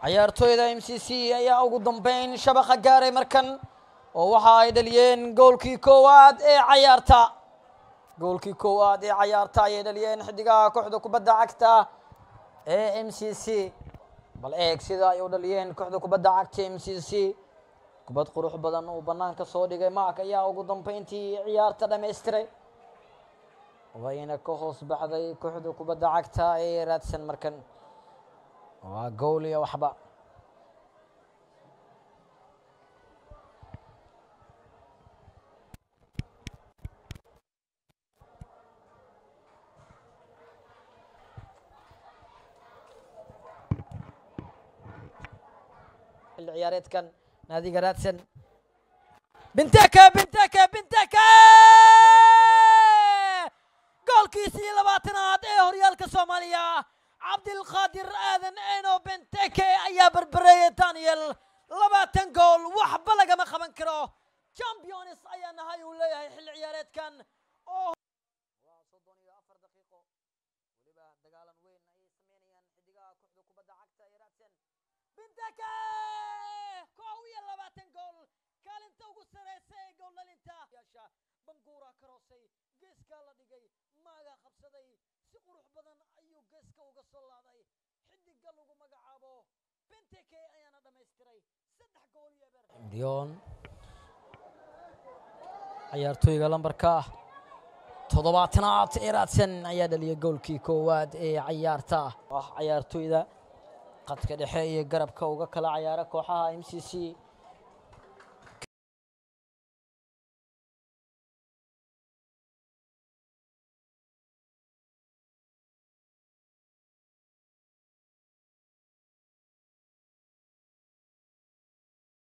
Ciyaartooyda MCC ayaa ugu dambeyn shabaqa gaaray markan, oo waxa ay dhaliyeen goolkii koowaad ee cayaarta. Goolkii koowaad ee cayaarta ayay dhaliyeen xidigaha kooxda kubadda cagta ee MCC. Bal eeg sida ay u dhaliyeen kooxda kubadda cagta MCC. Kubad qurux badan uu banaanka soo dhigay Mark ayaa ugu dambeyntii ciyaarta dhammaystiray, wayna ka hoos baxday kooxda kubadda cagta ee Raadsan. Markan waa gool iyo waxba. Xilli ciyaareedkan naadiga Raadsan. Binteke, Binteke, Binteke, goolkiisii 20aad ee horyaalka Soomaaliya. Cabdilqaadir Aadan Eno Benteke ayaa berbereeyay Daniel. 20 gool, waxba lagama qaban karo. Champions ayaa nahay, uu leeyahay xilli ciyaareedkan. Oo waa 34 daqiiqo, weliba dagaalan weyn ayay sameynayaan xidigaha kooxda kubadda cagta ee Raadsan. Binteke, 21 gool, kaalinta ugu sareysa ee gool dhalinta. Yaasha Banguura karoosay, geeska la dhigay, Maaga qabsaday, si qurux badan ayuu geeska uga soo laaday. Xidiga lagu magacaabo Benteke ayaana dhammaystiray, 3 gool iyo eber. Dion, ciyaartooyga lambarka 70aad ee Raadsan ayaa dhaliyay goolkii koowaad ee cayaarta. Ah, ciyaartooyda qadka dhexe iyo garabka uga kala cayaara kooxaha MCC